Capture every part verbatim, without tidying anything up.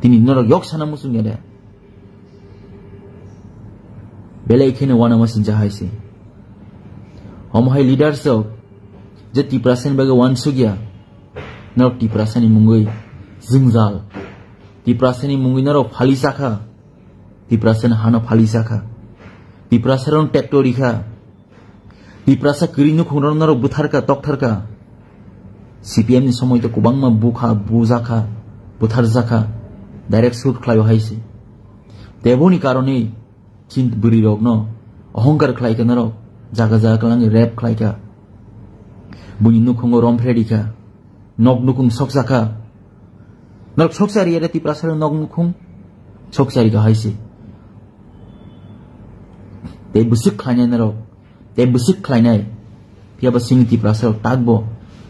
Tini norok yok sana muchung ya de. Belai kheno wana masi jahai se. Omo hai leaders rok je Tiprasani bagwi wansuk ya. Norok Tiprasani mungwi jwngjal. Tiprasani mungwi norok phali sakha. Tiprasani hano phali sakha. Tiprasarok tractor rikha. Tiprasa kwrwi nukhungrok norok butharka, toktharka. C P M ni somoi to kwbangma bukha, bujakha, butharjakha. Direct shoot khlaio hai se. Teboni karone chin bwrwi rokno ohongkar khlaika norok. Jaga jaga kwlangwi rape khlaika. Buini nukhungo romphre rikha. Nok nukhung sokjakha. Norok sokchari ere Tiprasa nok nukhung sokchari ka hai se. Tei bwswk khlainai norok. Tei bwswk khlainai. Phiya ba sini Tiprasa rok takbo.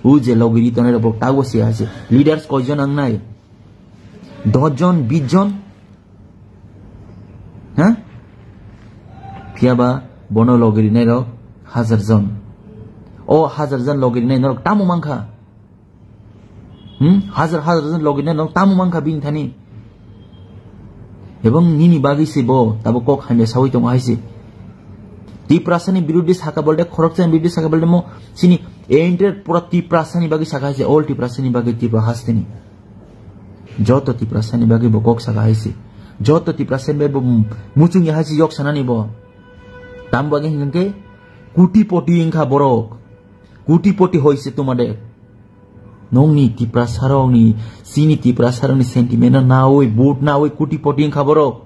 U je logiri tonai rok bo takbo se hai se. Leaders koijon ang nai? Dos jon, bis jon? Ha? Phiya ba bono logiri nai rok hajar jon. O hajar jon logiri nai norok tamo mankha? Hmm? Hajar hajar jon logiri nai norok tamo mankha bini thani? Ebong nini bagwi se bo tabo kok hamya sawi tongo hai se. Tiprasani birudhi saka bolde, khoroksa birudhi saka bolde mo sini entire pura Tiprasani bagwi saka hai se, all Tiprasani bagwi, Tripura hasteni. Joto Tiprasani bagwi bo kok saka hai se. Joto Tiprasani bagwi bo muchung ya hai se yok sanani bo. Tam bagwi hinkhe kuti poti wngkha borok. Kuti poti hoise tumade. Nongni Tiprasarokni, sini Tiprasarokni sentiment no nawi, vote nawi kuti poti wngkha borok.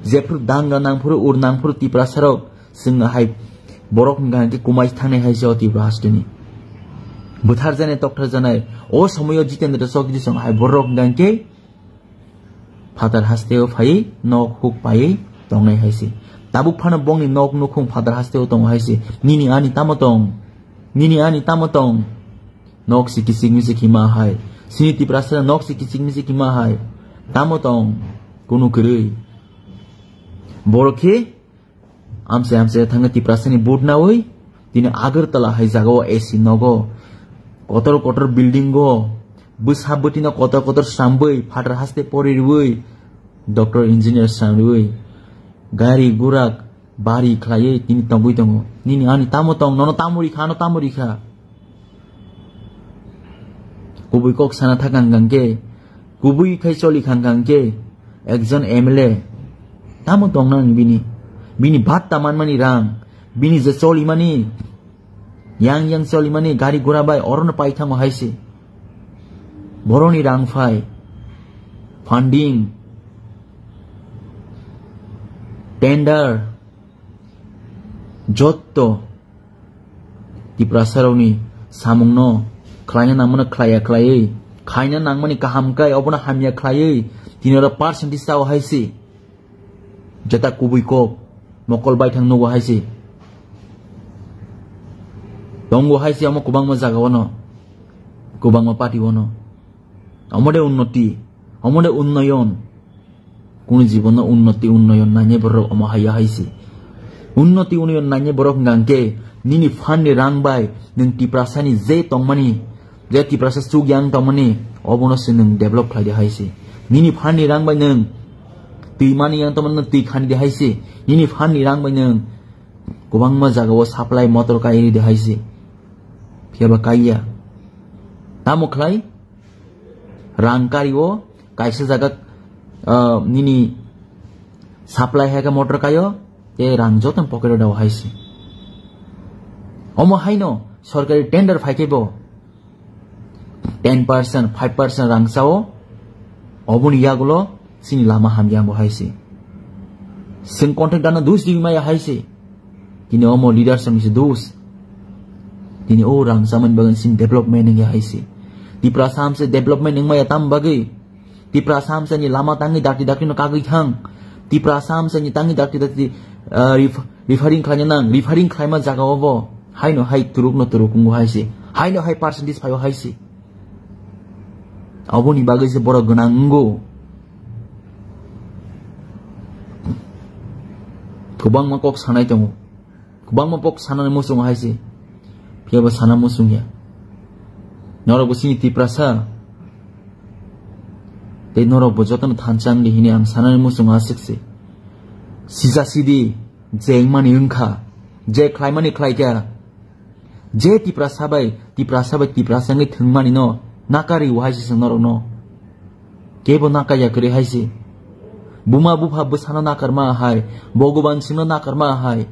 Jephru danga nangphuru, ur nangphuru Tiprasarok, chwng hai borok hwnka hwnkhe kumai thangnai hai se o Tripura hasteni. Butharjanai, toktharjanai, o somoyo Jitendra Chowdhury song hai borok hwnka hwnkhe phatar hasteo phaiwi nok huk paiwi tongnai hai se. Tabuk phano bongni nok nukhung phatar hasteo tongo hai se. Nini ani tamo tong? Nini ani tamo tong? Nok si kichik michik hima hai. Sini Tiprasa nok si kichik michik hima hai. Tamo tong? Kunu kwrwi. Borok khe amchai amchai thangwi Tiprasani vote nawi tini Agartala hai jagao A C nogo, kotor kotor building o, bwsa bwtino kotor kotor srambwi, phatar haste pori rwui, doctor engineer srang rwui, gari gurak bari khlaiwi tini tongwi tongo. Nini ani tamo tong, nono tamo rikha, ano tamo rikha. Kubui kok sana thakang kang khe, kubui khai choli khang kang khe, ekjon M L A tamo tong nang bini, bini bhatta manmani rang, bini je choli mani, yang yang choli mani gari gura bai orono pai thango hai se. Boroni rang phai, funding, tender, jotto Tiprasarokni samungno khlaina nangmano khlaiya khlaiwi, khaina nangmani kaham kai obono hamya khlaiwi, tini oro percentage sao hai se. Jeta kubui kok, mokol baithang nugo hai se. Tongo hai se omo kwbangma jaga ono, kwbangma party ono. Omo de unnoti, omo de unnoyon. Kunu jibono unnoti unnoyon nainai borok omo haiya hai se. Unnoti unnoyon nainai borok hwnka hwnkhe nini phanni rang bai nwng Tiprasani je tongmani, je Tiprasa chuk yang tongmani, obono se nwng develop khlai di hai se. Nini phanni rang bai nwng twi mani yang tongmani nwng twi khani di hai se. Nini phanni rang bai nwng kwbangma jagao supply motor kai di hai se. Phiya ba kaiya. Tamo khlai? Rang kario, kaisa jaga, ah, nini supply hai khe motor kaio, tei rang joto pocket o dao hai se. Omo haino sorkari tender phai khe bo ten percent, five percent rang sao, oboni yagulo chini lama hamya bo hai se. Chwng contractor no dos di maya hai se. Tini omo leader song se dos. Tini o rang chamani bagwi chini development wngya hai se. Tiprasa hamse development wngmaya tam bagwi. Tiprasa hamsani lama tangwi dakti dakti no kagwi thang. Tiprasa hamsani tangwi dakti dakti, ah, ref-, referring khlaina nang. Referring khlaima jaga obo. Haino hai turuk no turuk wngo hai se. Haino hai percentage phaio hai se. Aboni bagwi se borok gwnang wngo. Kwbangma kok sanai tongo. Kwbangma kok sanani muchungo hai se. Phiya bo sana muchungya. Norok bo chini Tiprasa. Tei norok bo jotono thansa wngdi hini ang sanani muchungo aswk se. Sija sidi, je wngmani wngkha, je khlaimani khlaikha, je Tiprasa bai, Tiprasa bai, Tiprasa wngwi thwngmani no nakari o hai se chwng norokno. Kebo nakaya kwrwi hai se. Buma bupha bwsano nakarma hai, Bhogoban singno nakarma hai,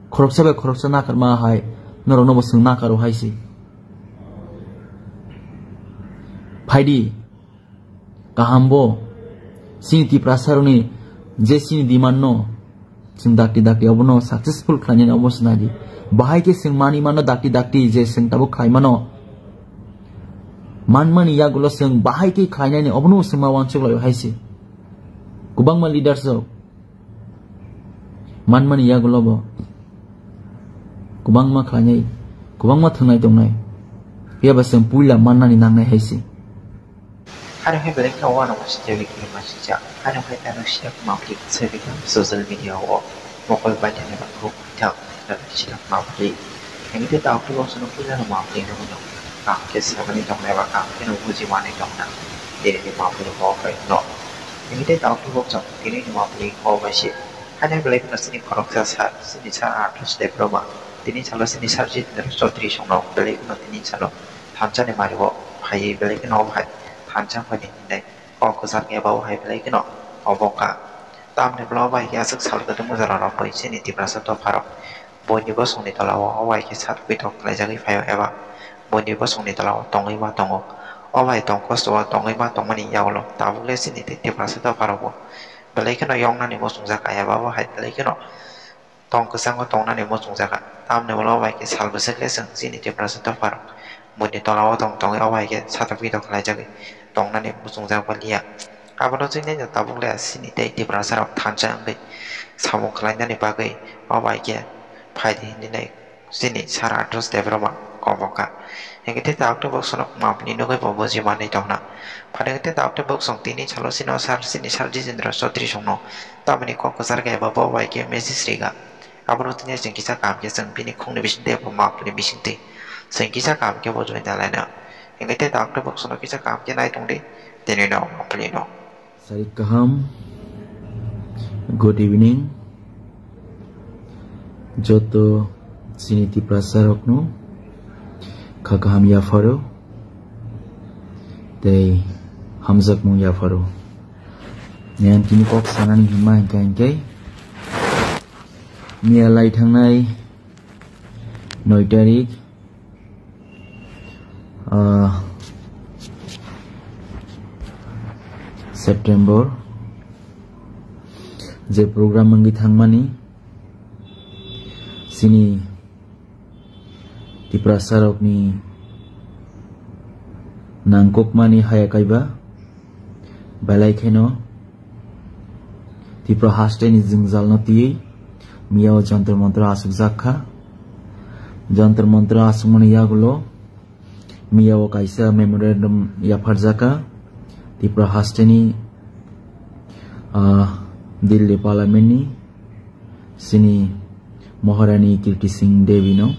khoroksa bai khoroksa nakarma hai, norokno bo chwng nakaro hai se. Phaidi, kaham bo, chini Tiprasa rokni je chini demand no, chwng dakti dakti obono successful khlainani obo se nadi. Bahai khe chwng mani mano dakti dakti je chwng tabuk khlai mano. Manmani yagulo chwng bahai khe khlainani obono chwng ma uansuk laio hai se. Kwbangma leaders rok manmani yagulo bo kwbangma khlainai, kwbangma thwngnai tongnai. Phiya ba chwng puila mannani nangnai hai se. Hari hai belai khe wano masi jawi kiri masi ja. Hari hai tano siya kuma pli sai bikam social media o mokol bai thani bangkuk thang. Sida mapli. Engte ta okti bok sono puila no mapli no no. Kam ke sabani tong na ba kam ke no buji mani tong na. Tini ni mapli ho kai no. Engte ta okti bok chok tini ni mapli ho bai si. Hanya belai no sini khorok sa sa sini sa athos de pro ma. Tini salo sini sa jit no chotri song no belai no tini salo thansa ni mari bo. Hai belai no hai thansa hai ni dai. Kok kwchar khe abo hai belai kheno obo wngkha. Tamni bwla o bai khe aswk sal kwthwng bwsala rok bai chini Tiprasa dopha rok buini bosongni tola o bai khe sak puitok khlaijagwi phaio eba buini bosongni tola o tongwi ma tongo. O bai tong kosto o tongwi ma tongmani yagulo tabuk le chini tei Tiprasa dopha rok bo belai kheno yoknani muchungjak eba bo hai belai kheno tong kwchango tongnani muchungjak kha. Tamni ulo bai khe sal bwswk le chwng chini Tiprasa dopha rok buini tola o tong tongwi o bai khe satok pitok khlaijagwi tongnani muchungjak baliya. Abono chini tabuk le chini tei Tiprasa rok thansa wngwi samung khlainani bagwi o bai khe phai di hinwi nai chini sara atros Debbarma kobok kha. Hinkhe tei tabuk tabuk sono mapni nugwi bo buji manwi tongna. Phai hinkhe tei tabuk tabuk song tini salo chini sar chini sar Jitendra Chaudhary songno tamni kok kwchar khe bo bai khe message rikha. Abono tini chwng kisa kaham khe chwng bini khungni bisingtwi abo mapli bisingtwi chwng kisa kaham khe bo join da laina. Hinkhe tei tabuk tabuk sono kisa kaham khe nai tongdi tini no mapli no. Sarik kaham, good evening. Joto chini Tiprasa rokno kha kaham yapharo tei hamjakmung yapharo. Niyang tini kok sanani himma hinkhe hinkhe miya lai thangnai noi tarik, ah, September je program wngwi thangmani chini Tiprasa rokni nangkukmani haya kaiba belai kheno Tripura hasteni jwngjalno twiwi miyao Jantar Mantar aswkjak kha. Jantar Mantar aswkmani yagulo miyao kaisa memorandum yapharjak kha Tripura hasteni, ah, Delhi Parliamentni chini Maharani Kirti Singh Devino.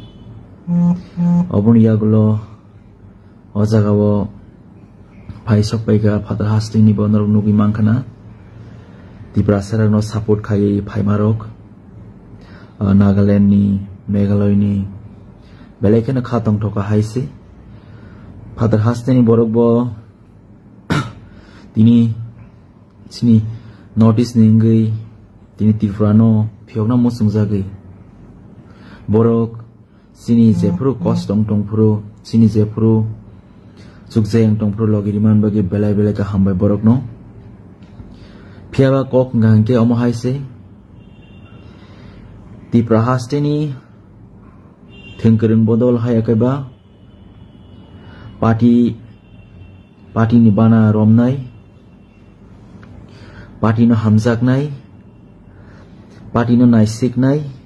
Oboni yagulo o jagao phai sok paikha phatar hasteni bo norok nugwi mankha na. Tiprasa rokno support khaiwi phaimarok, ah, Nagalandni, Meghaloyani belai kheno kha tongthok kha hai se. Phatar hasteni borok bo tini chini North East ni wngwi tini Tripura no phiyokna muchungjagwi borok chini jephuru kosto wng tongphuru, chini jephuru chukjai wng tongphuru logi rimani bagwi belai belai khe hambai borokno. Phiyaba kok hwnkha hinkhe omo hai se, Tripura hasteni thwngkwrwng bodol haya khe ba party, party ni bana romnai, party no hamjaknai, party no naisiknai,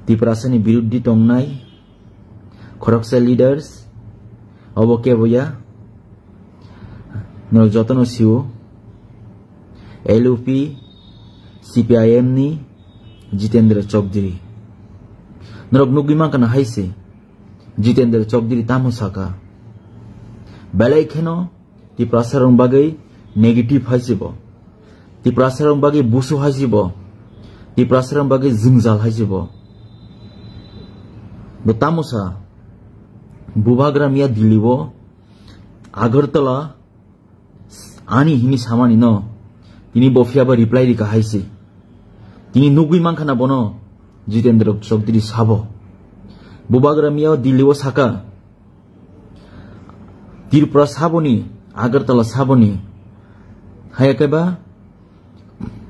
Tiprasani biruddhi tongnai khoroksa leaders, obo kebo ya, norok jotono sio, L U P, C P I M ni Jitendra Chaudhary. Norok nugwi mankha na hai se, Jitendra Chaudhary tamo saka, belai kheno Tiprasa rok bagwi negative hai se bo. Tiprasarok bagwi busu hai se bo. Tiprasarok bagwi jwngjal hai se bo. Bo tamo sa, Bubagra miya Delhi o, Agartala ani hini samani no. Tini bo phiya ba reply rika hai se. Tini nugwi mankha na bono Jitendra Chaudhary sabo. Bubagra miya Delhi o saka, Tripura saboni, Agartala saboni. Haya kaiba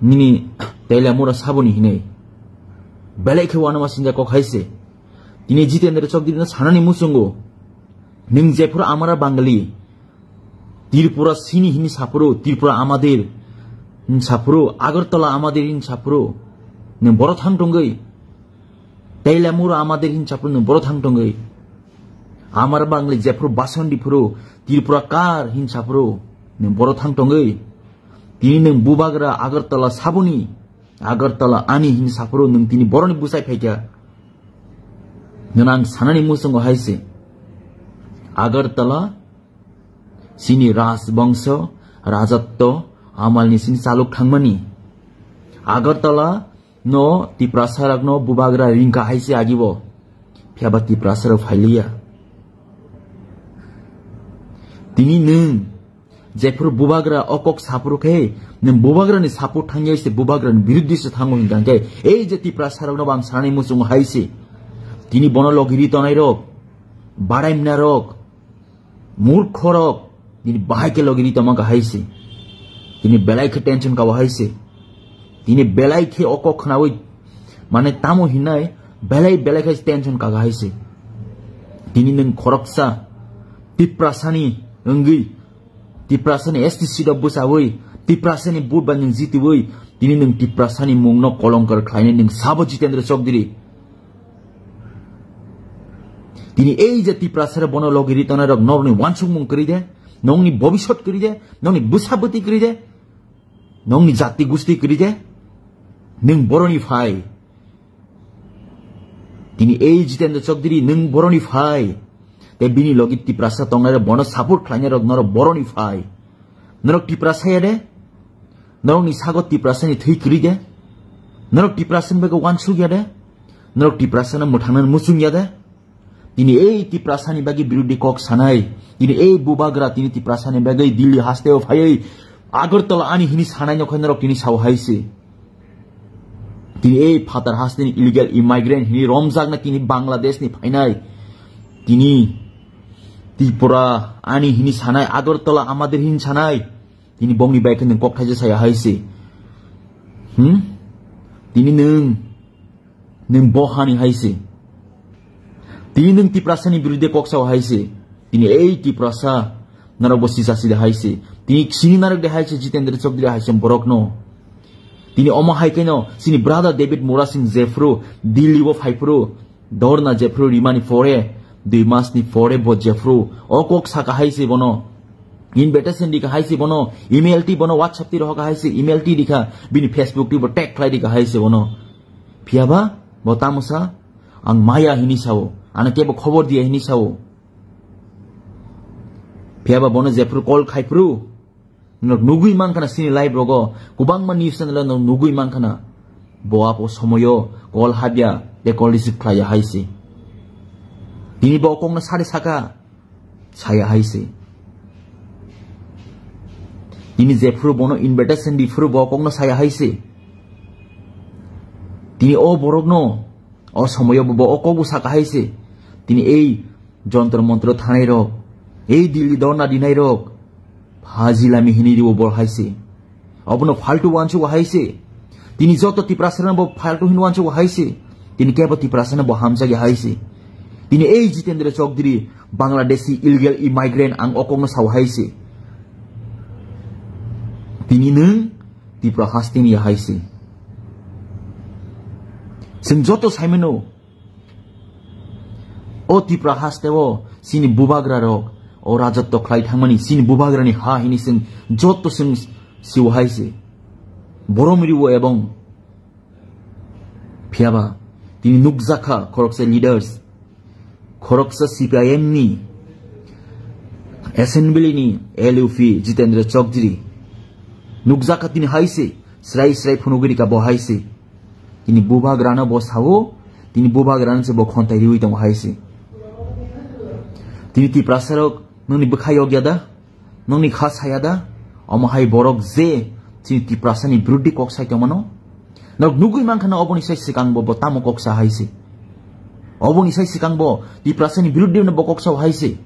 nini Teliamura saboni hinai. Belai khe wanama sinja kok hai se. Tini Jitendra Chaudhary no sanani muchungo. Ning jephuru amara Bangali. Tripura sini hini sapuru, Tripura amadir hin sapuru, Agartala amadir hin sapuru. Ning boro thang tongwi. Teliamura amadir hin sapuru, ning boro thang tongwi. Amara Bangali jephuru bason diphuru, Tripura kar hin sapuru, ning boro thang tongwi. Tini ning Bubagra Agartala sabuni, Agartala ani hin sapuru, ning tini boroni busai phaikha. Nang sanani muchungo hai se. Agartala sini Rajbongso, Rajatto, amalni sini chaluk thangmani. Agartala no Tiprasarok no Bubagra ringka hai se agibo. Phiya ba Tiprasarok phailiya. Tini nwng jephuru Bubagra o kok sapuru khe, nwng Bubagrani support thangya se, Bubagrani biruddhi se thango hinkha khe, ei je Tiprasarok no bang sanani muchungo hai se. Tini bono logiri tonai rok, badaimna rok, murkho rok, tini bahai khe logiri tongma kha hai se. Tini belai khe tension kabo hai se. Tini belai khe o kok khnawi, mane tamo hinai, belai belai khe tension kaga hai se. Tini nwng khoroksa Tiprasani wngwi, Tiprasani S T seat o bwchawi, Tiprasani vote bai nwng jitiwi, tini nwng Tiprasani mungno kolongkar khlainai nwng sabo Jitendra Chaudhary. Tini ei je Tiprasare bono logi ri tongnai rok norokni wansukmung kwrwi de, nongni bobisot kwrwi de, nongni bwsa bwtwi kwrwi de, nongni jati gusti kwrwi de, nwng boroni phai. Tini ei Jitendra Chaudhary nwng boroni phai. Tei bini logi Tiprasa tongnai rok bono support khlainai rok norok boroni phai. Norok Tiprasa ya de? Norokni sago Tiprasani thwi kwrwi de? Norok Tiprasani bagwi wansuk ya de? Norok Tiprasano mwthangna muchung ya de? Tini ei Tiprasani bagwi biruddhi kok sanai, tini ei bubagra tini Tiprasani bagwi Delhi hasteo phaiwi Agartala ani hini sanai no khe norok tini sao hai se. Tini ei phatar hasteni illegal immigrant hini romjakna tini Bangladesh ni phainai. Tini Tripura ani hini sanai, Agartala amader hini sanai. Tini bongni bai khe nwng kok thaisa saya hai se. Hmm? Tini nwng, nwng bo hani hai se. Tini nwng Tiprasani biruddhe kok sao hai se. Tini ei Tiprasa narok bo sisa sida hai se. Tini sini narok de hai se, Jitendra Chaudhary hai se borok no. Tini omo hai khe no sini brother David Murasing jephru Delhi o phaiphru. Dorna jephru rimani pore, dui mas ni pore bo jephru o kok saka hai se bono. Invitation di ka hai se bono, email ti bono, WhatsApp ti rohok hai se, email ti di kha, bini Facebook ti bo tag khlai di ka hai se bono. Phiya ba, bo tamo sa, ang maya hini sao, ano kebo khobor diya hini sao. Phiya ba bono jephru call khai phru, Nok nugui mankha na sini live rogo, kubangma news channel o nok nugui mankha na. Bo apo somoyo call habya, te call receive khlaiya hai se. Tini bo kok no sari saka, saya hai se. Tini jephru bono invitation di phru bo kok no saya hai se. Tini o borok no, o somoyo bo, bo o kok bo saka hai se. Tini ei Jontro montro thanai rok, ei Delhi dorna dinai rok, phaji lami hini riwo bol hai se. Obono faltu wansugo hai se. Tini joto Tiprasarano bo faltu hin wansugo hai se. Tini kebo Tiprasarano bo hamjagi hai se. Tini ei Jitendra Chaudhary, Bangladeshi illegal immigrant ang okokno sao hai se. Tini nwng Tipra hasteni ya hai se. Chwng joto saimano, O Tripura haste o chini bubagra rok, o rajotto khlai thangmani chini bubagrani ha hini chwng joto chwng siwo hai se. Borom riwo ebong phiyaba tini nukjakha khoroksa leaders, khoroksa C P I M ni assembly ni L U P Jitendra Chaudhary, Nukjakha tini hai se, srai srai phunugwi rika bo hai se. Tini bubagrano bo sao, tini bubagrano se bo khonthai riwi tongo hai se. Tini Tiprasarok nongni bwkha yokya da, nongni kha saya da, omo hai borok je chini Tiprasani biruddhi kok sai tongmano. Norok nugwi mankha na oboni sai swkang bo, bo tamo kok sa hai se. Oboni sai swkang bo Tiprasani biruddhi no bo kok sao hai se.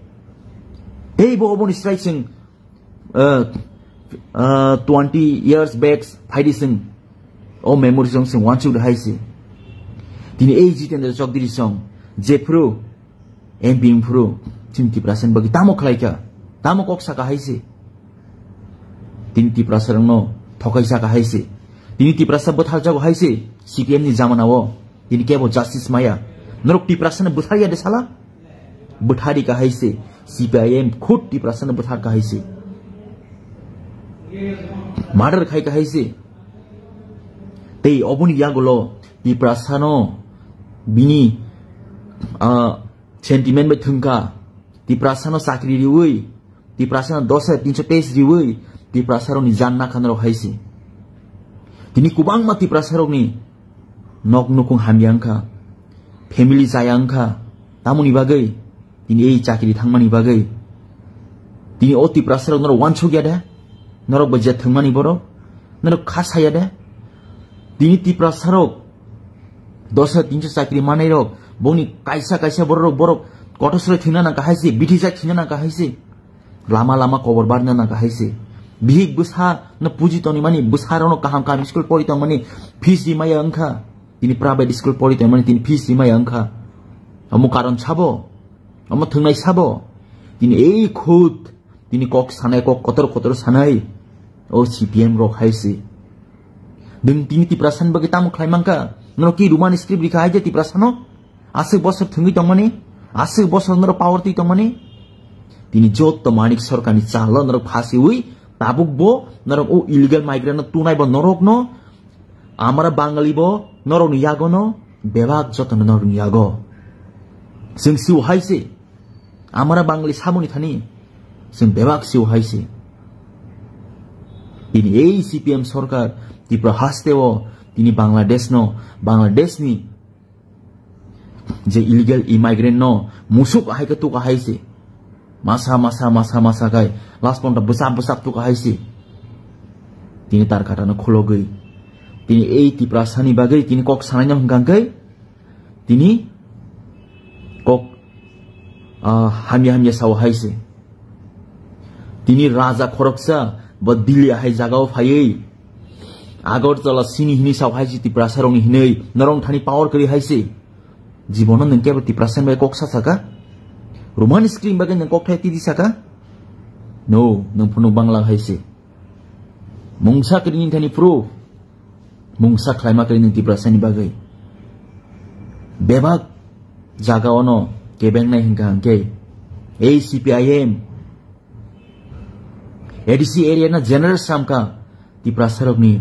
Tei bo oboni sai chwng uh, uh, twenty years back phaidi sing o memory song sing wansuk hai se. Tini ei Jitendra Chowdhury song jephru M P phru chini Tiprasa ni bagwi tamo khlaika, tamo kok saka hai se. Tini Tiprasa rokno thokai saka hai se. Tini Tiprasa bwthar jago hai se C P M ni jamana o. Tini kebo justice maya. Norok Tiprasano bwthar ya de sala? Bwthari ka hai se. C P I M khud Tiprasano bwthar ka hai se. Murder khai ka hai se. Tei oboni yagulo Tiprasano bini, ah, sentiment bai thwngka. Tiprasano chakri riwi Tiprasa dos hajar tinso teis riwi Tiprasa rokni jan nakha norok hai se. Tini kubangma Tiprasa rokni nok nukung hamya wngkha, family chaya wngkha, tamoni bagwi tini ei chakri thangmani bagwi. Tini o Tiprasa rok norok wansuk ya de, norok bo je thwngmani borok, norok kha saya de. Tini Tiprasa rok dos hajar tinso chakri manai rok, boni kaisa kaisa borok rok, borok kotor sore thwngna nang kahai se, bithi jai thwngna nang kahai se. Lama lama kobor barna nang kahai se. Bihik bwsa no puji toni mani, bwsa rok no kaham kaham school pori tong mani, fees di maya wngkha. Tini private school pori tong mani, tini fees di maya wngkha. Omo karon sabo? Omo thwngnai sabo? Tini ei khud, tini kok sanai, kok kotor kotor sanai. O C P M rok hai se. Ding tini Tiprasa ni bagwi tamo khlai mankha? Nono ki Roman script rikha hai je Tiprasa no? Aswk bosor thwngwi tongmani, aswk bosor norok power twi tongmani. Tini jotto Manik Sarkarni chalo norok phasiwi, tabuk bo norok o illegal migrant no tunai bo norok no, amara Bangali bo norok ni yago no, bebak jotto no norok ni yago. Chwng siu hai se, amara Bangali samoni thani, chwng bebak siu hai se. Tini ei C P M sarkar Tripura haste o tini Bangladesh no, Bangladesh ni je illegal immigrant no musuk ahai khe tuk ahai se. Masa, masa, masa, masa khai last ponta bwsap bwsap tuk ahai se. Tini tar kata no khulogwi. Tini ei Tiprasa ni bagwi tini kok sanai no hwnkha khe tini kok, ah, hamya hamya sao hai se. Tini raja khoroksa bo Delhi ahai jagao phaiwi Agartala sini hini sao hai se Tiprasa rokni hinwi norok thani power kwrwi hai se. Jibono nwng kebo Tiprasa bai kok sa saka? Roman screen bai nwng kok thai tidi saka? No, nwng phunuk Bangla hai se. Mungsa kwrwini thani proof. Mungsa khlaima kwrwi nwng Tiprasani bagwi. Bebak jaga ono kebengnai hwnkha hwnkhe ei C P I M A D C area no general samkha Tiprasarokni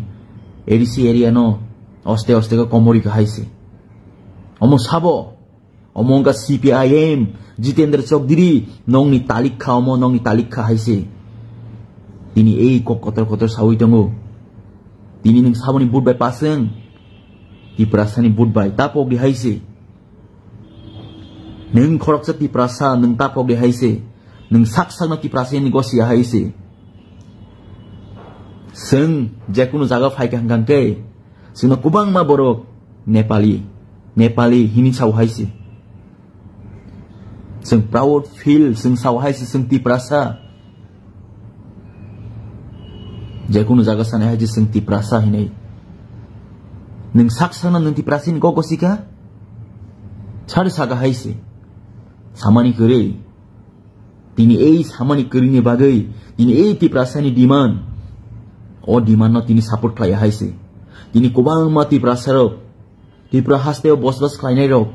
A D C area no oste oste khe komori kha hai se. Omo sabo? Omo wngkha C P I M, Jitendra Chowdhury, nongni talik kha omo, nongni talik kha hai se. Tini ei kok kotor kotor sawi tongo. Tini nwng saboni vote bai paswng, Tiprasani vote bai tapok di hai se. Nwng khoroksa Tiprasa, nwng tapok di hai se. Nwng sak sakno Tiprasa ni gosia hai se. Chwng jekunu jaga phaikha hwnkha hwnkhe, chwngno kwbangma borok Nepali, Nepali hini sao hai se. Chwng proud feel, chwng sao hai se, chwng Tiprasa. Jekunu jaga sanai hai se, chwng Tiprasa hinwi. Nwng sak sakno nwng Tiprasa ni gogo sikha? Sari saka hai se. Samani kwrwi. Tini ei samani kwrwini bagwi, tini ei Tiprasani demand, o demand no tini support khlai hai se. Tini kwbangma Tiprasarok, Tripura hasteo bosbas khlainairok,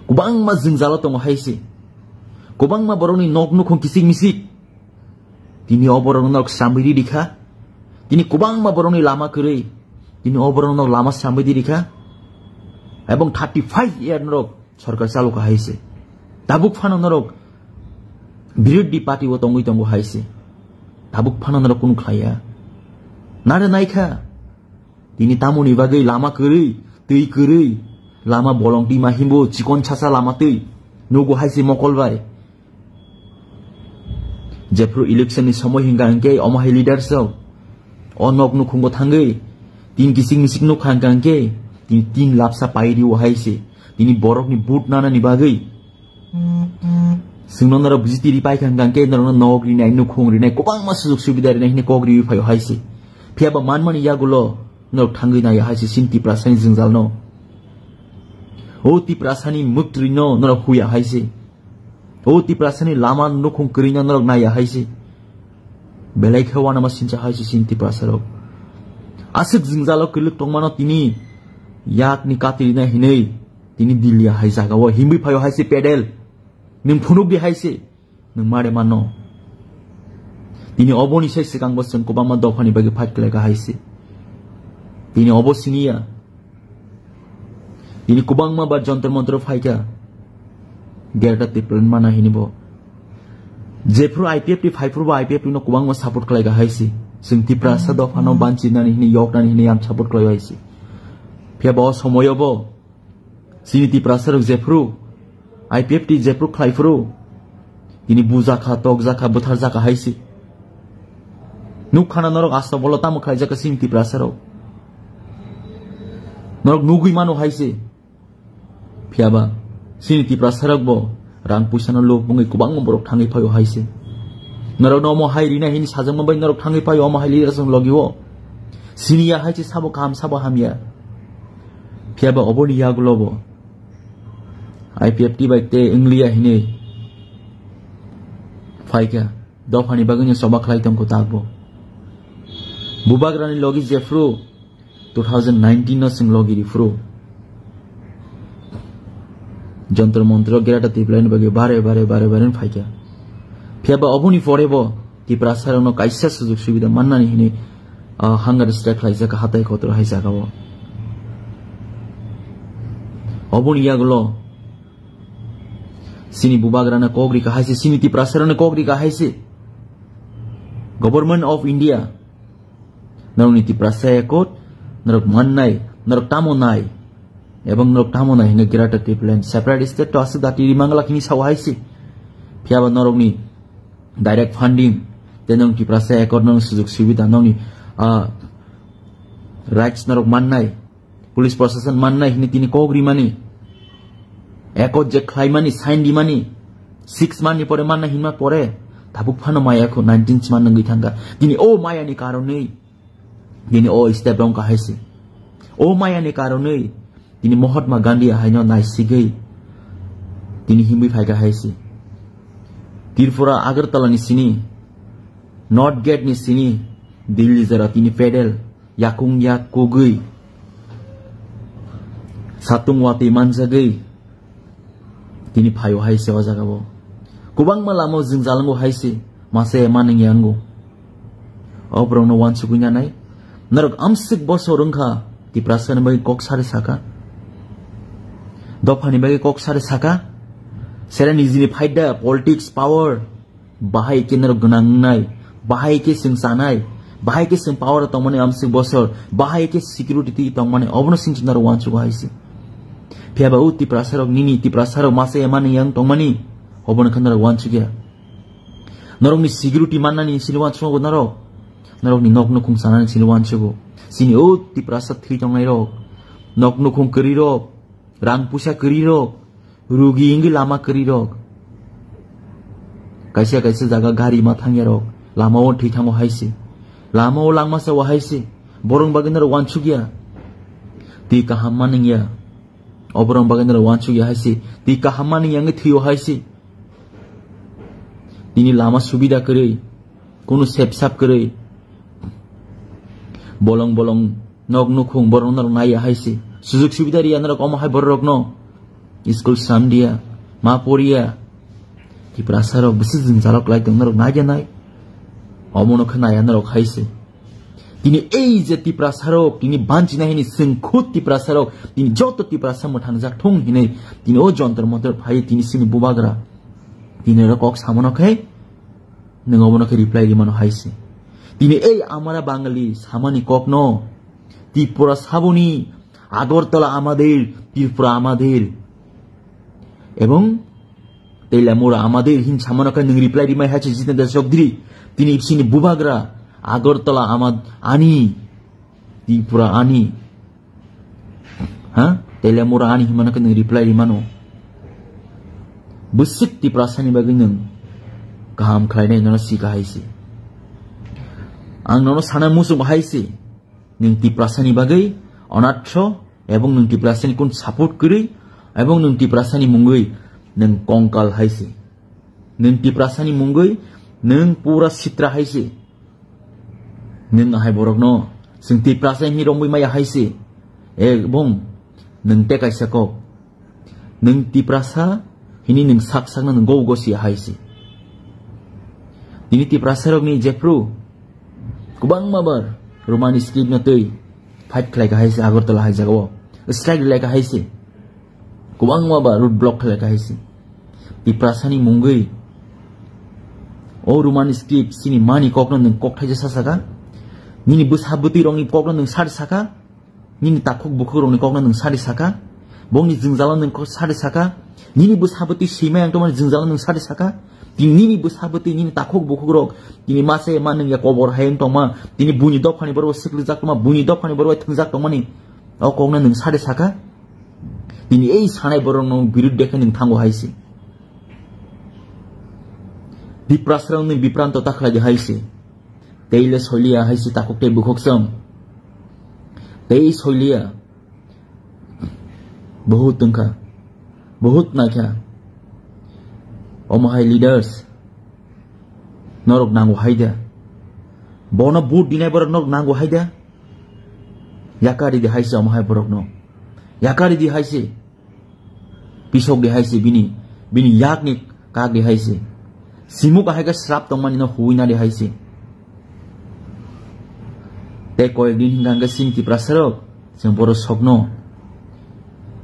kwbangma jwngjalo tongo hai se. Kwbangma borokni nok nukhung kichik michik. Tini o borokno norok samwi ridi kha. Tini kwbangma borokni lama kwrwi. Tini o borokno norok lama samwi di rikha. Ebong thirty five year norok sorkar chalu kha hai se. Tabuk phano norok birodhi party o tongwi tongo hai se. Tabuk phano norok kunu khlaiya. Nare naikha. Tini tamoni bagwi lama kwrwi, twi kwrwi, lama bolong twi ma himbo chikon sasa lama twi. Nugo hai se mokol bai. Jephru election ni somoi hinga hingke omo hai leaders rok. O nok nukhungo thangwi tin kisik misik nukha hingka hingke tin, tin lapsa pairi o hai se. Tini borok ni but nana ni bagwi. Singno norok bujiti ri paikha hingka hingke norokno nok rinai, nukhung rinai, kwbangma sujuk subida rinai hini kok riwi phaio hai se. Phiya ba manmani yagulo norok thangwi naiya hai se sin Tiprasani jwngjal no. O Tiprasani muktri no norok huya hai se. O Tiprasa ni lama nukhung kwrwino norok naiya hai se. Belai khe uanama sincha hai se chini Tiprasa rok. Aswk jwngjalo kwlwk tongmano tini yak ni kati rina hinwi tini Dilli hai jaga o himwi phaio hai se pedel. Nwng phunuk di hai se. Nwng mare mano. Tini oboni sai swkang bo chwng kwbangma dopha ni bagwi fight khlai kha hai se. Tini obo siniya. Tini kwbangma ba Jantar Mantar phaikha. Greater Tipraland mana hini bo. Jephru I P F T phaiphru bo I P F T no kwbangma support khlai kha hai se. Chwng Tiprasa dopha no banchi nani hini yok nani hini ang support khlai hai se. Phiya ba o somoyo bo chini Tiprasa rok jephru I P F T jephru khlai phru. Tini bujakha, tokjakha, bwtharjakha hai se. Nuk khana norok asta bolo tamo khlaijakha chini Tiprasa rok. Norok nugwi mano hai se. Phiya ba chini Tiprasa rok bo rang puisa no luk bungwi kwbangma borok thangwi phaio hai se. Norok no omo hai rina hini sajakma bai norok thangwi phaio omo hai leader song logi o. Siniya hai se sabo kaham sabo hamya. Phiya ba oboni yagulo bo I P F T bai te wngliya hinwi phaikha. Dophani bagwino choba khlai tongkho takbo. Bubagrani logi jephru two thousand nineteen no chwng logi riphru. Jantar Mantar o Greater Tipraland bagwi bare bare bare bare phaikha. Phiya ba oboni pore bo Tiprasa rokno kaisa sujuk subida mannani hinwi, ah, hunger strike khlaijak hatai kotor hai jaga o. Oboni yagulo chini Bubagrana kok rika hai se, chini Tiprasa rokno kok rika hai se. Government of India, norokni Tiprasa Accord, norok mannai, norok tamo nai, ebong norok tamo nai hinwi Greater Tipraland separate state to aswk dati rimangla kini sao hai se. Phiya ba norokni direct funding, tei norok Tiprasa Accord norok sujuk subida norokni, ah, rights norok mannai, police protection mannai hinwi tini kok rimani, Accord je khlaimani, sign rimani, six month ni pore manna hinma pore, tabuk phano maya kho nineteen chima nungwi thangkha. Tini o maya ni karonwi, tini o step rong kahai se. O maya ni karonwi, tini Mahatma Gandhi ahaino naisigwi, tini himwi phaikha hai se. Tripura Agartala ni sini, North Gate ni sini, Delhi jora tini pedal, yakung yak kugwi, satung watwi manjagwi, tini phaio hai se o jaga o. Kwbangma lama o jwng jalango hai se, masa ya manung yango. O borokno wansugwi nanai. Norok amswk bosor wngkha, Tiprasa ni bagwi kok sari saka. Dophani bagwi kok sari saka. Sere nijini phaida, politics, power. Bahai khe norok gwnang wngnai, bahai khe chwng chanai, bahai khe chwng power o tongmani amswk bosor, bahai khe security twi tongmani obono chwng norok uansugo hai se. Phiya ba o Tiprasa rok nini Tiprasa rok masa ya manung yang tongmani obono khe norok uansukya. Norokni security mannani sini uansugo norok, norokni nok nukhung chanani sini uansugo. Chini o Tiprasa thwi tongnai rok, nok nukhung kwrwi rok, rang puisa kwrwi rok, rugi wngwi lama kwrwi rok. Kaisa kaisa jaga gari ma thangya rok, lama o thwi thango hai se. Lama o langma sa o hai se. Borok bagwi norok uansukya. Twi kaham ma nungya. O borok bagwi norok uansukya hai se. Twi kaham ma nungya wngwi thwi o hai se. Tini lama subida kwrwi. Kunu sep sap kwrwi. Bolong bolong nok nukhung borok norok naiya hai se. Sujuk subida riya norok omo hai borok rokno. School samdiya, ma poriya. Tiprasa rok bisi jwng jalok lai tong norok naiya nai. Omo no khe naiya norok hai se. Tini ei je Tiprasa rok, tini banchina hini chwng khud Tiprasa rok, tini joto Tiprasa mwthangjak thung hinwi, tini o Jantar Mantar phai tini chini bubagra. Tini oro kok samono khe, nwng obono khe reply rimano hai se. Tini ei amara Bangali samani kokno Tripura saboni Agartala amader, Tripura amader. Ebong Teliamura amader hin samano khe nwng reply rimai hai se Jitendra Chaudhary. Tini bsini bubagra Agartala amad ani, Tripura ani. Ha? Teliamura ani himano khe nwng reply rimano. Bwswk Tiprasani bagwi nwng kaham khlainai nono sika hai se. Ang nono sana muchung hai se. Nwng Tiprasani bagwi onatro, ebong nwng Tiprasani kun support kwrwi, ebong nwng Tiprasani mungwi nwng kongkal hai se. Nwng Tiprasani mungwi nwng pura sitra hai se. Nwng ahai borokno chwng Tiprasa hini romwi maya hai se. Ebong nwng tei kaisa kok. Nwng Tiprasa hini nwng sak sakno nwng go go si hai se. Tini Tiprasa rokni jephru kwbangma bar Roman script no twi fight khlai ka hai se Agartala hai jagao. Strike lai ka hai se. Kwbangma ba road block khlai ka hai se. Tiprasani mungwi o Roman script sini mani kokno nwng kok thaisa sa saka. Nini bwsa bwtwi rokni kokno nwng sar saka. Nini takhuk bukhuk rokni kokno nwng sari saka. Bongni jwngjalo nwng kok sari saka. Nini bwsa bwtwi swimai ang tongmani jwngjalo nwng sari saka. Tini nini bwsa bwtwi nini takhuk bukhuk rok tini mase ma nwng ya kobor hai wng tongma. Tini buini dophani borok siklijak tongma, buini dophani borok thwngjak tongmani. O kokno nwng sari saka. Tini ei sanai borok no birud dekhe nwng thango hai se. Tiprasrang nwng bipranto ta khlai di hai se. Tei le soiliya hai se takhuk tei bukhuk chwng. Tei soiliya. Bahut wngkha. Bahut naikha. Omo hai leaders. Norok nango hai da. Bono vote dinai borok norok nango hai da. Yakari di hai se omo hai borok no. Yakari di hai se. Pisok di hai se bini. Bini yak ni kak di hai se. Simuk ahai khe srap tongmani no huwi na di hai se. Tei koyek din hingka hingke sini Tiprasa rok. Chwng borok sokno.